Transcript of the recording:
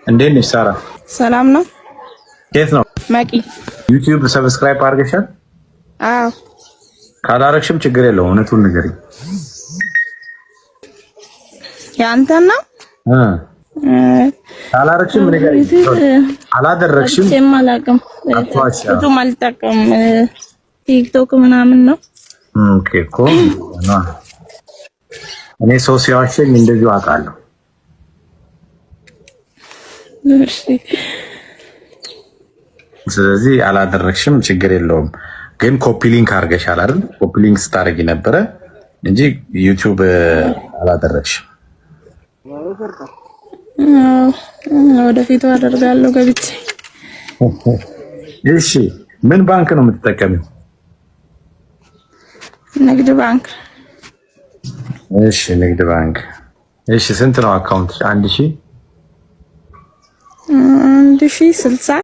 እንዴት ነሽ ሳራ? ሰላም ነው። የት ነው? መቂ። YouTube subscribe አድርገሻል? አዎ። ካላረግሽም ችግር የለውም። እውነቱን ንገሪኝ። ያንተን ነው? ካላረግሽም ንገሪኝ። አላደረግሽም? አላውቅም፣ ብዙም አልጠቀምም። TikTok ምናምን ነው። Okay እኮ እኔ ሰው ሲዋሸኝ እንደዚሁ አውቃለሁ። እሺ። ስለዚህ አላደረግሽም፣ ችግር የለውም። ግን copy link አድርገሻል አይደል? Copy link ስታደርጊ ነበረ እንጂ YouTube አላደረግሽም። ወደፊቱ አደርጋለሁ ገብቼ። እሺ፣ ምን ባንክ ነው የምትጠቀሚው? ንግድ ባንክ። እሺ፣ ንግድ ባንክ። እሺ፣ ስንት ነው account? 1000 1060።